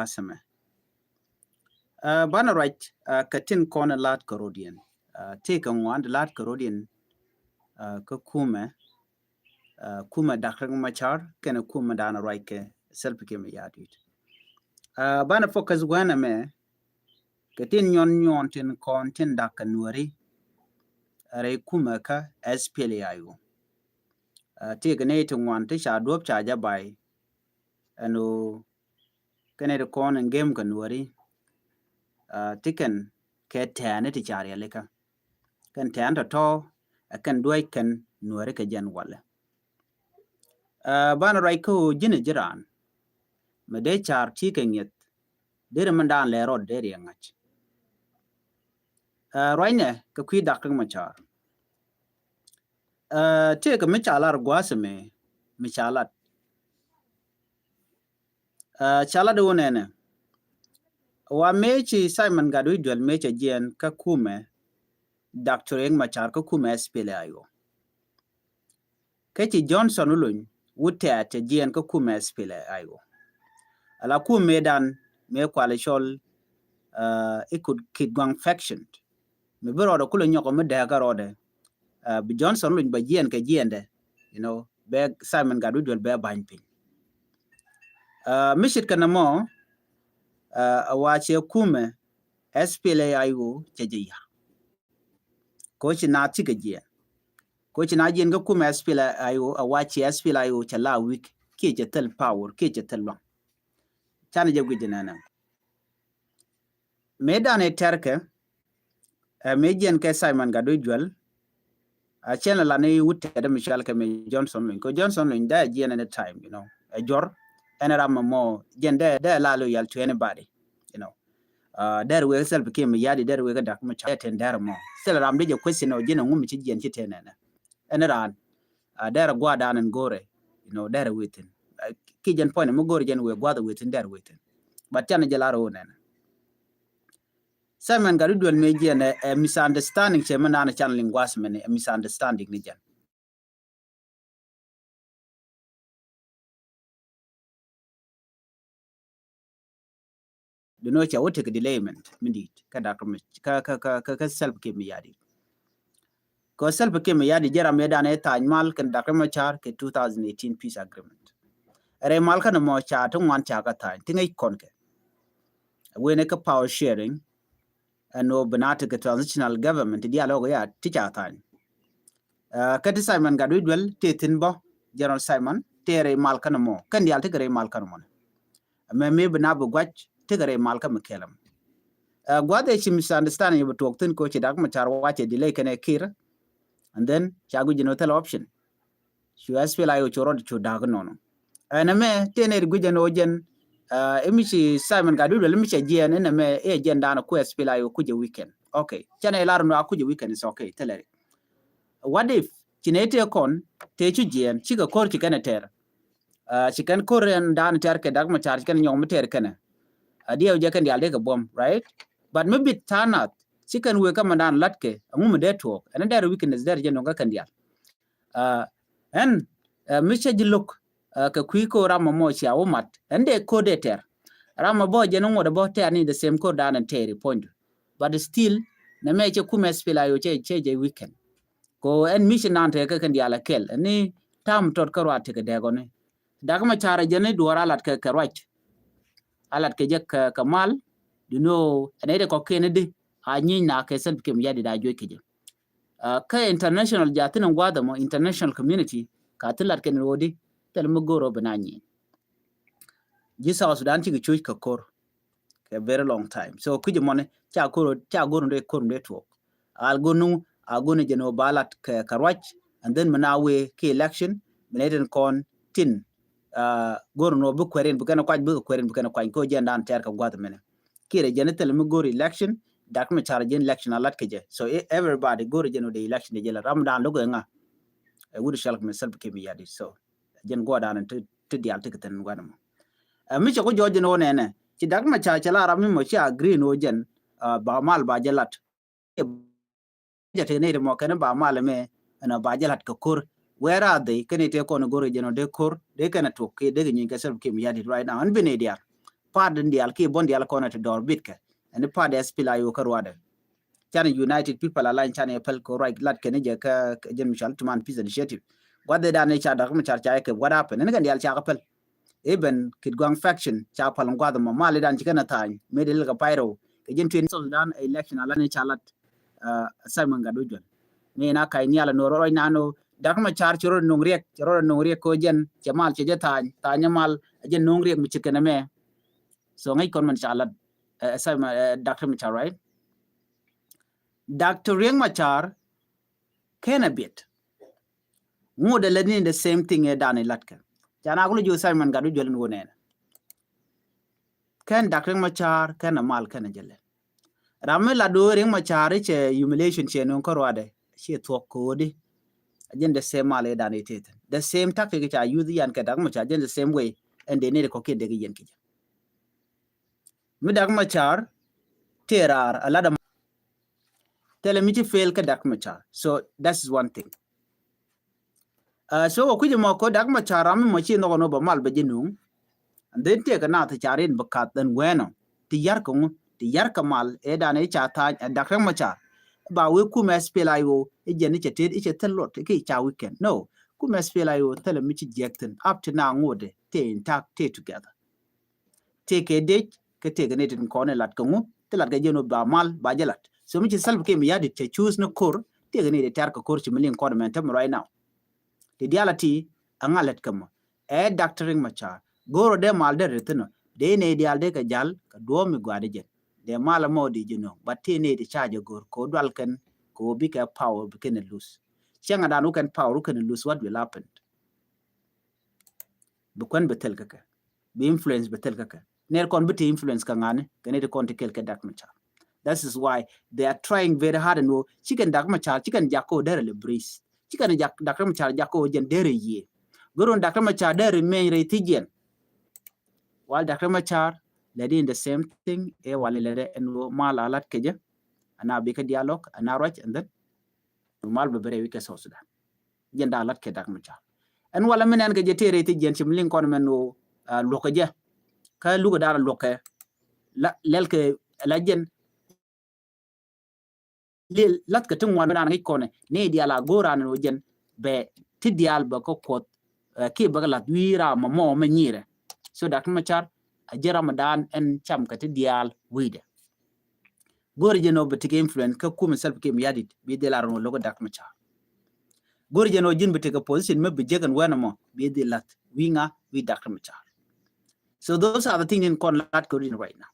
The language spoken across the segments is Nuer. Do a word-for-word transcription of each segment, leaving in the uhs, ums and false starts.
Asɛmɛ. Banɛ ruac kɛ tin kɔn lat kɛ rɔ̱diɛn. Tëëkɛ ŋuan lat kɛ rɔ̱diɛn kä kumɛ, kumɛ Dak Riek Machar kɛnɛ kumɛ danɛ ruac kɛ Salva Kiir Mayardit. Banɛ focus wɛnɛ mɛ kɛ tin nyɔn nyɔn tin kɔn tin dak kɛ Nuɛri rɛy kumɛ kä S P L A I O. Tëëkɛ nɛy ti ŋuan ti ca duɔ̱p ca jɛ bay ɛn ɣöö kɛn iti kɔn in gem kɛ Nuɛri ti kɛn kɛ tɛ̈ɛ̈ni ti ca rialikä. Kɛn tɛ̈ɛ̈n tɔ̱tɔ̱ ɛ kɛn duäc kɛn Nuɛri kɛ jɛn walɛ. Banɛ ruac kä ɣöö ji̱n ɛ ji̱ raan mi dee car ti kɛ ŋi̱eth deri min daan lɛ rɔɔd deri ɛ ŋa̱c. Ruacnɛ kɛ kui̱ Dak Riek Machar. Tëëkɛ mi ca lat gua̱a̱th mi mi ca lat. Ca lat wun ɛnɛ wa mëë ci Simon Gatwec Dual mëë ca jiɛɛn kä kumɛ Doctor Riek Machar kä kumɛ S P L A I O. Kä ci Johnson Olony wut tɛ̈t ca jiɛɛn kä kumɛ S P L A I O. Ala kumɛ dan mëë kualɛ cɔl Ikut Kitgwang faction. Mi bi rɔɔdɛ kulɛ nyɔk mi dɛɛkä rɔɔdɛ. Bi Johnson Olony bɛ jiɛɛn kɛ jiɛɛndɛ, you know, bɛ Simon Gatwec Dual bɛ ba̱ny piny. Mi ce̱tkɛ nɛmɔ a wa cɛ kumɛ S P L A I O cɛ jɛ ya̱. Ko ci na thikɛ jiɛɛn. Ko ci na jiɛɛn kä kumɛ S P L A I O a wa cɛ S P L A I O cɛ la weak kiɛ cɛ thil power kiɛ cɛ thil luaŋ. Canɛ jɛ guic jɛ nɛnɛ. Mëë danɛ tɛrkɛ ɛ mëë jiɛn kɛ Simon Gatwec Dual. A cɛn la ni wut tɛt mi cɔal kɛ mi Johnson Olony. Ko Johnson Olony dee jiɛn any time, you know. Ɛ juɔr ɛn ram mɔ jiɛn dee dee la loyal to anybody, you know. Dee wek Salva Kiir Mayardit, dee wek Dak Machar, dee ten dee mɔ. Thil ram dee jɛ question ɔ jiɛn ŋu mi ci jiɛn ci ten nɛnɛ. Ɛn raan a dee gua̱a̱ dan ɛn go̱rɛ, you know, dee wek thin. Ki jɛn point mi go̱rɛ jɛn wek gua̱a̱ wek thin dee wek thin. But canɛ jɛ la rɔ nɛnɛ. Simon Gatwec Dual mëë jiɛn ɛ misunderstanding cɛ mi naan can liŋ gua̱a̱th mɛn ɛ misunderstanding ni jɛn. Dino cɛ wä tekɛ delayment mi dit kä Dak Machar kä kä kä kä Salva Kiir Mayardit. Kɛ Salva Kiir Mayardit jɛ ram yɛ dan ɛ tha̱a̱ny mal kɛn Dak Machar kɛ two thousand eighteen peace agreement. Rɛy mal kä ni mɔ ca ti ŋuan ca kä tha̱a̱ny ti ŋäc kɔn kɛ. Wen ɛ kä power sharing ɛn ɣöö bi na tekɛ transitional government ti diaal ɣɔk ya ti ca tha̱a̱ny. Kä ti Simon Gatwec Dual tëë thi̱n bä, General Simon tëë rɛy mal kän mɔ kɛn diaal tekɛ rɛy mal kän mɔ. Mɛ mëë bi na bi gua̱c tekɛ rɛy mal kä mi kɛlɛm. Gua̱th ɛ ci misunderstanding bi tuɔɔk thi̱n ko ci Dak Machar wacɛ delay kɛnɛ Kiir. And then ca guic jɛ ni thil option. Cu S P L A I O cu rɔɔd cu da̱k nɔnɔ. Ɛn ɛmɛ tëë nɛy ti gui̱c ɛn ɣöö jɛn imi ci Simon Gatwec Dual imi cɛ jiɛɛn ɛn ɛmɛ ɛ jɛn da̱a̱n ku S P L A I O kucɛ weekend. Okay. Cɛn ɛ lar nɔ a kucɛ weekend is okay. Thilɛ ri. What if ci nɛy tëë kɔn tëë cu jiɛɛn cikɛ ko̱r ci kɛn ɛ tɛr. Ci kɛn ko̱r ɛn da̱a̱n tɛr kɛ Dak Machar ci kɛn nyɔk mi tɛr kɛnɛ. A diɛw jɛ kɛn diaal dee kɛ buɔ̱m, right? But mi bit tha̱a̱ŋ nath ci kɛn wëë kä mɛ da̱a̱n latkɛ ɛŋu mi dee tuɔɔk ɛn dɛr weekend is dɛr jɛ nɔŋ kä kɛn diaal. Ɛn mi cä ji̱ lo̱k kɛ kui̱ ko̱r ram mɔ mɔ cia wä mat ɛn dee ko̱r dee tɛr. Ram mɔ bä jɛn ŋuɔ̱t bä tɛr ni the same ko̱r dan ɛn tɛr i puɔ̱nydu. But still nɛ mɛ cɛ kumɛ S P L A I O cɛ cɛ jɛ weekend. Ko ɛn mi ci nan tɛr kɛ kɛn diaal ɛ kɛl ɛn ni tam tɔt kä ruat tekɛ dɛɛk ɔni. Dak Machar jɛn ni duɔ̱ɔ̱r a lat kɛ kɛ ruac. A lat kɛ jɛ kɛ mal. Duni ɣöö ɛn ɛ dee kɔkiɛn di a nyieny na kɛ Salva Kiir Mayardit a juɔc kɛ jɛ. Kä international ja thin in gua̱a̱th ɛmɔ international community ka thin lat kɛn rodi thil mi go̱r ɔ bi na nyieny. Ji̱ South Sudan cikɛ cuc kɛ ko̱r kɛ very long time. So kui̱c ɛmɔni ca ko̱r ca go̱r in dee ko̱r in dee tuɔɔk. Al go̱r nuŋ a go̱r ni jɛn ɔ ba lat kɛ kɛ ruac and then mi na wee ki election mi na itin kɔn tin. Go̱r in ɔ bi kuɛrin bi kɛn kuac bi kɛ kuɛrin bi kɛn kuac ko jɛn dan tɛr kɛ gua̱th mɛnɛ. Kiir ɛ jɛn thil mi go̱r election, Dak Machar jɛn election a lat kɛ jɛ. So everybody go̱r jɛn wä dee election dee jɛ la ram dan lo̱k ɛ ŋa. Ɛ wut shal kɛ mɛ Salva Kiir Mayardit. So jɛn guɔ dan ti diaal ti kɛ thin guan mɔ. Ɛ mi cɛ ku jɔɔc jɛn wä nɛnɛ ci Dak Machar cɛ la ram mi mɔ ci agree ni wä jɛn ba mal ba jɛ lat. Jɛ tëë nɛy ti mɔ kɛn ba mal mɛ ɛn ba jɛ lat kɛ ko̱r. Where are they? Kɛn ite kɔn go̱r jɛn ɔ dee ko̱r dee kɛn a tuɔk kɛ dee kɛ nyiny kɛ Salva Kiir Mayardit right now ɛn bi nɛy diaal. part in dial ki bon dial kɔn ti dɔr bit kɛ. Ɛn part SPLA-IO kä ruadɛ. Can United People Alliance can yɛ pɛl ko ruac lat kɛn jɛ kä, kä jɛn mi cɔal Tumaini Peace Initiative. Guath dan ca Dr. Machar ca yɛ kɛ, what happened? Ɛn kɛn dial ca kɛ pɛl. Even Kitgwang faction ca pal guath mɔ, mali dan ci kɛn a thany, medi lil kɛ pay rɛw. Kɛ jɛn tuin South Sudan election ala ni ca lat, uh, Simon Gatwech Ojwang. Mi na kay nial no rɔ na no, Dr. Machar ci rɔ nong riek, ci rɔ nong riek ko jɛn, ci mal ci jɛ thany, thany mal, jɛn nong riek mi ci kɛn mɛ. So ŋäc kɔn mɛn ca lat, uh, Simon, uh, Dr. Machar, right? Dr. Riek Machar kɛn a biɛt. Ŋuudɛ lɛ ni the same thing ɛ dan ilat kɛ. Ca na kulu ji̱ Simon Gatwech Ojwang in wä nɛnɛ. Kɛn Dr. Riek Machar kɛn a mal kɛn a jɛ lɛ. Ram mi lat do̱ Riek Machar cɛ humiliation cɛ nuŋ kä ruadɛ. Ciɛ thuɔk ko̱di. A jɛn the same mal ɛ dan itethin. The same tactic ca use yan kɛ Dr. Machar, jɛn the same way. Ɛn dee ni kɔ kiɛ dee kɛ yɛn kɛ jɛ. Mi Dr. Machar tëë raar a lat a, thilɛ mi ci fail kä Dr. Machar. So that is one thing. Uh, so wä kui̱c mɔ ko Dr. Machar ram mi mɔ ci nhɔk nɔ bɛ mal bɛ ji̱ nuŋ. And then tëë kɛ naath ca rin bɛ kath ɛn wɛnɔ ti yar kɛ ŋu, ti yar kɛ mal ɛ dan ɛ ca tha̱a̱ny ɛ Dr. Machar. Ba wee kum SPLA-IO ɛ jɛn ɛ cɛ tet ɛ cɛ thil lot ɛ kɛ ca weekend. No, kum SPLA-IO thilɛ mi ci jiɛk thin up to now ŋuudɛ tëë intact, tëë together. Tëëkɛ dec kä tëëkɛ ni tin kɔn ilat kɛ ŋu, ti lat kɛ jɛn wä ba mal ba jɛ lat. So mi ci Salva Kiir Mayardit cɛ choose ni ko̱r, tëëkɛ ni ti tɛr kɛ ko̱r ci mi liŋ kɔn mɛn tɛm right now. Ti dial a ti a ŋa lɛt kɛ mɔ. Ɛ Dr. Riek Machar go̱o̱r dee mal dee ri thin ɔ, dee ni dial dee kɛ jal kɛ duɔ̱ɔ̱m mi gua̱a̱dɛ jɛn. Dee mal mɔ di ji̱ nöŋ, but ti ni ti ca jɛ go̱o̱r kɛ wä dual kɛn kɛ wä bikɛ power bikɛn lose. Cäŋ a dan wä kɛn power wä kɛn lose, what will happen? Bi kuɛn bi thil kä kɛ. Bi influence bi thil kä kɛ. Ner kɔn bi ti influence kä ŋani, kɛ ni ti kɔn ti kel kɛ Dr. Machar. That is why they are trying very hard and wo, ci kɛn Dr. Machar, ci kɛn jak ko derɛ lɛ breeze. Ci kɛn jak, Dr. Machar jak ko jɛn derɛ yie. Gurun Dr. Machar derɛ meny rɛ thi jɛn. While Dr. Machar lɛ di in the same thing, ɛ wali lɛ dɛ ɛn wo mal a lat kɛ jɛ. Ana bi kɛ dialogue, ana ruac, and then mal bɛ bɛ rɛ wikɛ South Sudan. Jɛn da lat kɛ Dr. Machar. Ɛn wala mi nɛn kɛ jɛ tëë rɛy thi jɛn ci mi liŋ kɔn mɛn wä, ah, luɔk kɛ jɛ. Kä lukɛ da̱a̱n luɔk kɛ la, lɛl kɛ la jɛn. Lil lath kɛ ti ŋuan mi naan ŋic kɔn ni diaal a go̱o̱r an wä jɛn bɛ ti diaal bɛ kä kuɔth, eh, kiɛ bɛ kɛ lath wi̱i̱ ram mɔ mɔ mɛ nyirɛ. So Dr. Machar a jɛ ram dan ɛn cam kɛ ti diaal wi̱i̱dɛ. Go̱o̱r jɛn ɔ bɛ ti kɛ influence kä kumɛ Salva Kiir Mayardit bi dhil a run wä lokä Dr. Machar. Go̱o̱r jɛn ɔ ji̱n bɛ ti kɛ position mɛ bi jek ɛn wɛn ɛmɔ bi dhil lath wi̱i̱ ŋa wi̱i̱ Dr. Machar. So those are the things in kɔn lat kɛ rin right now.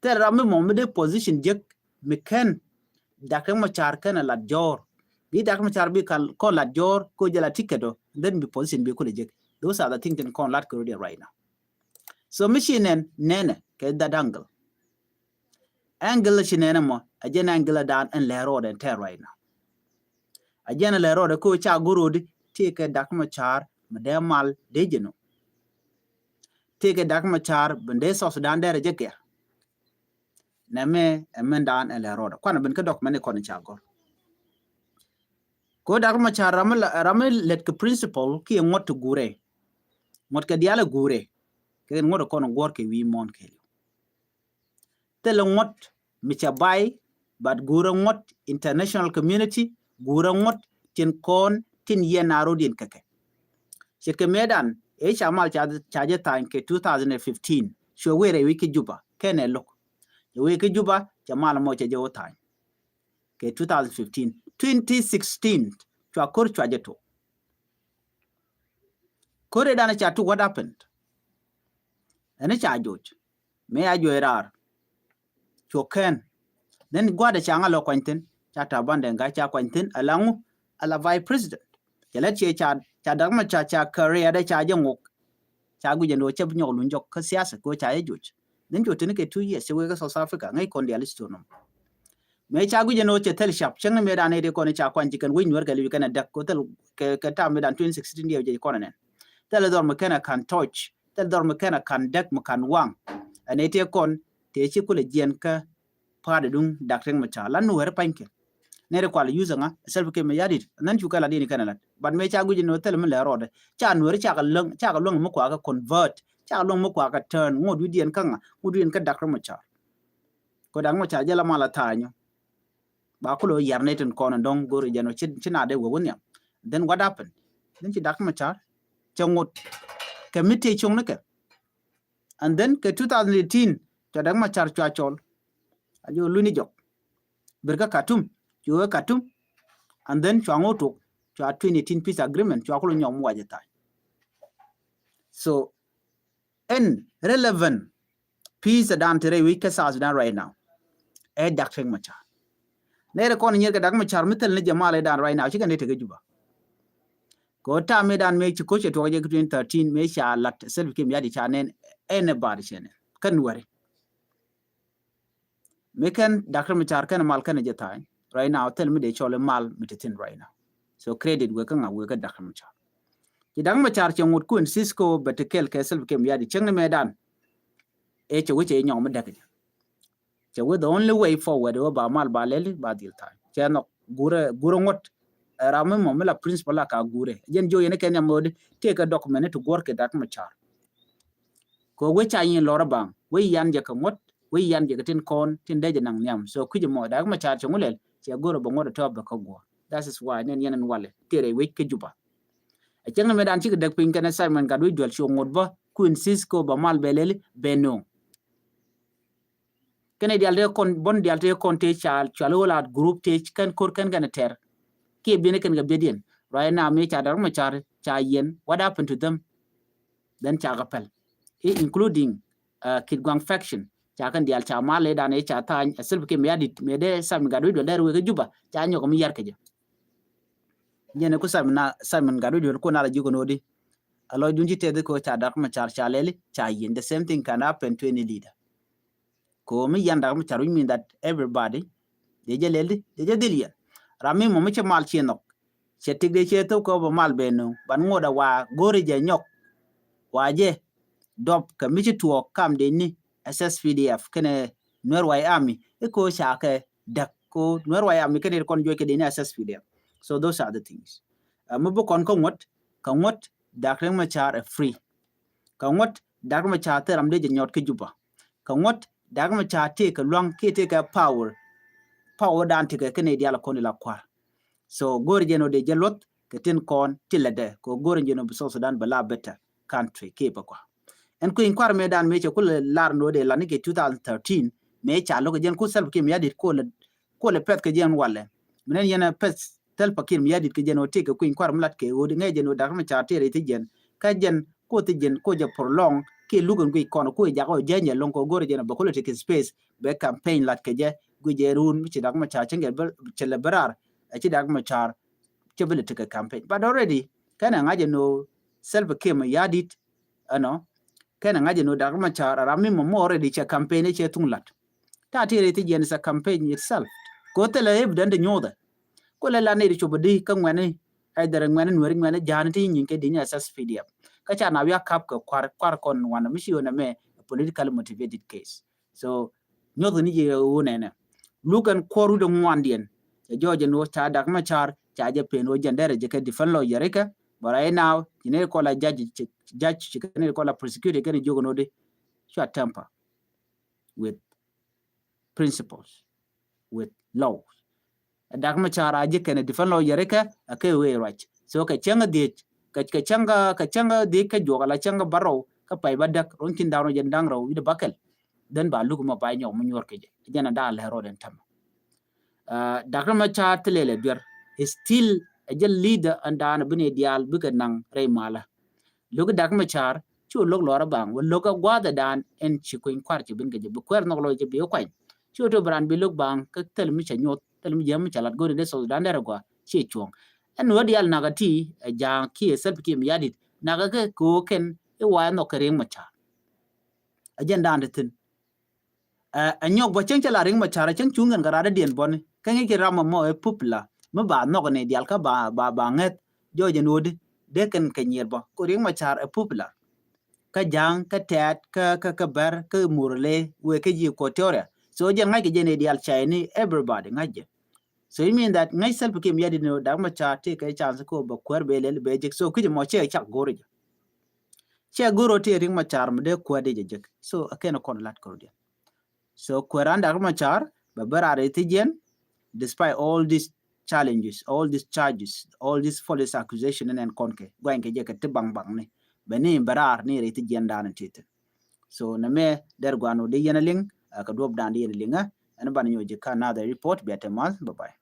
Thil ram mi mɔ mi dee position jek mi kɛn Dr. Machar kɛn a lat jɔɔr. Bi Dr. Machar bi kal kɔn lat jɔɔr ko jɛ la ticket ɔ, then bi position bi kulɛ jek. Those are the things in kɔn lat kɛ rin right now. So mi ci nɛn nɛnɛ kɛ that angle. Angle ci nɛnɛ mɔ a jɛn angle dan ɛn lɛ rɔɔdɛ ɛn tɛr right now. A jɛn lɛ rɔɔdɛ ko ca go̱r rɔɔdi ti kɛ Dr. Machar mi dee mal dee jɛ no. Ti kɛ Dr. Machar bi dee South Sudan dee rɛ jɛ gɛr. Nɛ mɛ ɛ mɛn dan ɛn lɛ rɔɔdɛ kuan bin kä document kɔn ca go̱r. Ko Dr. Machar ram mi la, ram mi lɛt kɛ principle kiɛ ŋuɔt ti gurɛ. Ŋuɔt kɛ diaal ɛ gurɛ. Kɛ ŋuɔt kɔn guɔr kɛ wi̱i̱ mɔn kɛ liw. Thilɛ ŋuɔt mi ca bay, but gurɛ ŋuɔt international community, gurɛ ŋuɔt tin kɔn tin yɛn a rɔdiɛn kɛ kɛ. Ce̱tkɛ mëëdan ëë ca mal ca, ca jɛ tha̱a̱ny kɛ two thousand and fifteen. Cuɛ wëë rɛy wi̱c kä Juba kɛnɛ lo̱k. Cɛ wëë kä Juba cɛ mal mɔ cɛ jɛ wä tha̱a̱ny kɛ two thousand fifteen. Twenty sixteen cua ko̱r cua jɛ tok. Ko̱r ëëdan ca tuk, what happened? Ɛn ca joc. Mëë a juɔc raar. Cuɔ kɛn. Then gua̱dɛ ca ŋa lɔ kuany thi̱n. Ca Taban Deng Gai ca kuany thi̱n. Ala ŋu, ala vice president. Cɛ lɛ ciɛ ca, ca Dr. Machar ca career dɛ ca jɛ ŋuk. Ca guic ɛn ɣöö cɛ bi nyɔk luny jɔk kä siasa kɛ ɣöö ca jɛ joc. Then cuɔ tini kɛ two years cɛ wek kä South Africa ŋäc kɔn diaal history nɔm. Mëë ca guic ɛn ɣöö cɛ thil cap cäŋ ni mëë dan ëë ti kɔn ca kuany ci kɛn wec Nuɛr kɛ liwi kɛn ɛ däk kɛ thil kɛ, kɛ tam mëë dan twenty sixteen diɛw jɛ kɔn ɛ nɛn. Thil dhɔr mi kɛn ɛ kan touch, thil dhɔr mi kɛn ɛ kan däk mi kan waŋ. Ɛn ëë ti kɔn tëë ci kulɛ jiɛn kä pa̱a̱t duŋ Dr. Riek Machar la Nuɛr pa̱nykɛ. Nɛr kual use ŋa Salva Kiir Mayardit, and then cu kɛ la dini kɛn lat. But mëë ca guic ni thil mi lɛ rɔɔdɛ ca Nuɛr ca kɛ luäŋ, ca kɛ luäŋ mi kua kɛ convert Ca luɔ̱ŋ mi kua kɛ turn, ŋot wi̱diɛn kä ŋa, ŋot wi̱diɛn kä Dak Riek Machar. Kɛ Dak Riek Machar jɛ la mal a tha̱a̱nyɔ. Ba kulo yar ni tin kɔn dɔŋ go̱ri jɛn ɔ ci, ci na dee wee wä nhiam. Then what happened? Then ci Dak Machar cɛ ŋot kɛ mi tëë cuŋ ni kɛ. And then kɛ two thousand eighteen cua Dak Machar cua cɔl. A jɛ wä luni jɔk. Bir kä Khartoum, cua wee Khartoum. And then cua ŋot tok, cua twenty eighteen peace agreement, cua kulo nyɔk mi wacɛ tha̱a̱ny. So ɛn relevant peace dan ti rɛy wi̱c kä South Sudan right now. Ɛ Dak Riek Machar. Nɛy rɛ kɔn nyier kɛ Dak Machar mi thil ni jɛ mal ɛ dan right now, cikɛ ni tekɛ Juba. Kɛ ɣöö tam mi dan mëë ci koc ɛ tuɔk jɛ kɛ twenty thirteen mëë ca lat Salva Kiir Mayardit ca nɛn anybody cɛ nɛn. Kä Nuɛri. Mi kɛn Dak Riek Machar kɛn mal kɛn jɛ tha̱a̱ny. Right now, thil mi dee cɔl mal mi ti thin right now. So credit wek kä ŋa wek kä Dak Riek Machar. Ci Dak Machar cɛ ŋut kun Cisco bɛ ti kɛl kɛ Salva Kiir Mayardit cieŋni mɛ dan. Ɛ cɛ wecɛ nyɔk mi däk jɛ. Cɛ wee the only way forward wee ba mal ba lɛli ba dhil tha̱a̱ny. Cɛ nhɔk gurɛ, gurɛ ŋuɔ̱t. Ɛ ram mi mɔ mi la principal la ka gurɛ. Jɛn jiɔ yɛn kɛ nhiam ɣöödi tëëkɛ document ti guɔ̱r kɛ Dak Machar. Kɛ wee ca nyin lɔrä baŋ wee yan jɛ kɛ ŋuɔ̱t wee yan jɛ kɛ tin kɔn tin dee jɛ naŋ nhiam. So kui̱c mɔ Dak Machar cɛ ŋu lɛl cɛ go̱r bɛ ŋuɔ̱t tɔ̱ bɛ kä guɔ̱r. That is why nɛn yɛn ɛn walɛ tëë rɛy wec kä Juba. Ɛ cieŋ ni mɛ dan cikɛ däk piny kɛn Simon Gatwec Dual cu ŋuɔ̱t bä kuin Cisco ba mal bɛ lɛli bɛ no̱o̱ŋ. Kɛn dial te kɔn bɔn dial te kɔn te ca cual whole lot group te kɛn kor kɛn kɛn tɛr. Kiɛ biɛn kɛn kɛ biɛdiɛn. Right now mi ca Dak Machar ca yɛn, what happened to them? Then ca kɛ pɛl. I including uh, Kitgwang faction. Ca kɛn dial ca mal le dan ca tha̱a̱ny a Salva Kiir Mayardit mi dee Simon Gatwec Dual dee rɛ wek kä Juba ca nyɔk mi yar kɛ jɛ. Jɛn ku Simon na Simon Gatwec Dual ku na la ji̱ kɛ nodi. A lɔcdun ci tɛth i̱ kɛ ɣöö ca Dak Machar ca lɛli ca yiɛn. The same thing can happen to any leader. Kɛ ɣöö mi yiɛn Dak Machar, which mean that everybody dee jɛ lɛli dee jɛ dhil yiɛn. Ram mi mɔ mi ci mal ci nhɔk cɛ tik dee cɛ thok kɛ ɣöö bɛ mal bɛ no̱o̱ŋ ban ŋot a wa go̱ri jɛ nyɔk. Wa jɛ dɔp kɛ mi ci tuɔɔk kam dee ni S S P D F kɛnɛ Nuer White Army i̱ kɛ ɣöö ca kɛ däk kɛ ɣöö Nuer White Army kɛnɛ kɔn juɔc kɛ dee ni S S P D F. So those are the things. Uh, mi bi kɔn kä ŋuɔ̱t, kä ŋuɔ̱t Dak Riek Machar ɛ free. Kä ŋuɔ̱t Dak Riek Machar thil ram dee jɛ nyɔt kä Juba. Kä ŋuɔ̱t Dak Riek Machar tëëkɛ lua̱ŋ kiɛ tëëkɛ power. Power dan tëëkɛ kɛnɛ dial kɔn ila kua̱r. So go̱o̱ri jɛn ɔ dee jɛ luɔth kɛ tin kɔn ti lɛ dɛ kɛ go̱o̱ri jɛn ɔ bi South Sudan bɛ la better country kiɛ bɛ kua. Ɛn kui̱ny kua̱r mëë dan mëë cɛ kulɛ lar ni ɔ dee la ni kɛ two thousand thirteen mëë ca lo̱k jɛn ku Salva Kiir Mayardit kulɛ kulɛ pɛth kɛ jɛn walɛ. Min ɛn yɛn ɛ pɛth Salva Kiir Mayardit kɛ jɛn ɔ tëëkɛ kui̱ny kua̱r mi lat kɛ ɣöödi ŋäc jɛn ɔ Dak Machar tëë rɛy thi jɛn. Kä jɛn ku thi jɛn ku jɛ prolong kiɛ luk ɛn guic kɔn ku jɛ jak ɔ jɛn jɛ loŋ kɛ go̱o̱ri jɛn ɔ bɛ kulɛ tekɛ space bɛ campaign lat kɛ jɛ guic jɛ run mi ci Dak Machar cɛ ŋɛ cɛ lɛ bɛ rar. Ɛ ci Dak Machar cɛ bi lɛ tekɛ campaign. But already kɛn ɛ ŋa̱c ɛn ɔ Salva Kiir Mayardit ɛnɔ kɛn ɛ ŋa̱c ɛn ɔ Dak Machar a ram mi mɔ mɔ already cɛ campaign cɛ thuŋ lat. Ta ti rɛy thi jɛn is a campaign itself. Kɛ ɣöö thilɛ evident ti nyuuthɛ. Ku lɛ la nɛy ti cop di kä ŋuɛni either ŋuɛni Nuɛri ŋuɛni Ja̱a̱ni ti nyin kɛ di ni S S P D F. Kä ca na wiak kap kɛ kua̱r kua̱r kɔn wanɛ mi ci ɣöö nɛ mɛ a political motivated case. So nyuɔth ni jɛ ɣöö nɛnɛ. Luk ɛn kuɔr wut ŋuandiɛn. Cɛ jɔɔc ɛn ɣöö ca Dak Machar ca jɛ pen ɣöö jɛn derɛ jɛ kɛ defend lawyer kɛ. But right now ci nɛy kɔn la judge ci, judge ci kɛ nɛy kɔn la prosecutor kɛn jiök ɛn ɣöö di cua temper with principles, with laws. Dak Machar a ji̱ kɛn defend lawyer kɛ a kɛ wee ruac. So kɛ cäŋ a dhiec kɛ, kɛ cäŋ a, kɛ cäŋ a dhiec kɛ juɔk ala cäŋ a bärɔw kä pay ba däk ruɔ̱n kin da̱ŋ rɛw jɛn da̱ŋ rɛw wi̱cdɛ bäkɛl. Then ba luk mɔ ba nyɔk mi nyuɔr kɛ jɛ jɛn a da̱a̱ lɛ rɔɔd ɛn tämɛ. Uh, Dak Machar thilɛ lɛ duer. He still a jɛ leader ɛn da̱a̱n a bi ni diaal bikɛ naŋ rɛy malä. Lo̱k Dak Machar cu lo̱k lɔrä baŋ wä lo̱k a gua̱a̱th ɛ da̱a̱n ɛn ci kueny kua̱r ci bin kɛ jɛ bi kuɛɛr nhɔk lɔc ci bi kuany. Cu to bi raan bi lo̱k baŋ kä thil mi cɛ nyuɔth thil mi jiäm mi cɛ lat go̱o̱ri dee South Sudan derɛ gɔaa ci cuɔ̱ŋ. Ɛn wä diaal nakä ti ɛ Ja̱a̱ŋ kiɛ Salva Kiir Mayardit nakä kɛ kɛ ɣöö kɛn i̱ wa ɛ nhɔk kɛ Riek Machar. Ɛ jɛn da̱a̱n ti thi̱n. Ɛ, ɛ nyɔk bä cäŋ cä la Riek Machar cäŋ cuŋ kɛn kɛ rat dädiɛn bɔni kä ŋi̱c kɛ ram mɔ ɛ popular mi ba nhɔk ni dial kä ba, ba, ba ŋäth jɔɔc ɛn ɣöödi dee kɛn kɛ nyier bä ko Riek Machar ɛ popular. Kä Ja̱a̱ŋ kä Tɛ̈t kä, kä, kä Bär kä Murle wëë kä ji̱ Equatoria. So jɛn ŋa̱c kɛ jɛn ɛ dial cayni everybody ŋa̱c jɛ. So you mean that ŋäc Salva Kiir Mayardit ni Dak Machar tëëkɛ chance ko bɛ kuäär bɛ lɛl bɛ jek so ki̱cɛ mɔ cɛ cak go̱o̱ri jɛ. Cɛ go̱r ɔ ti Riek Machar mi dee kuäär di jɛ jek. So a kɛn kɔn lat kɔr diɛn. So kuäär an Dak Machar bɛ bɛ raar ithi jiɛn, despite all these challenges, all these charges, all these false accusation ni nɛn kɔn kɛ guany kɛ jɛ kɛ ti baŋ baŋ ni. Bɛ ni bɛ raar ni rɛ ithi jiɛn dan ti thin. So nɛ mɛ der guan wä di yɛn a liŋ, a kɛ duɔp dan di yɛn a liŋ a, ɛn ban nyɔ jɛ ka another report bia te mal. Bye bye.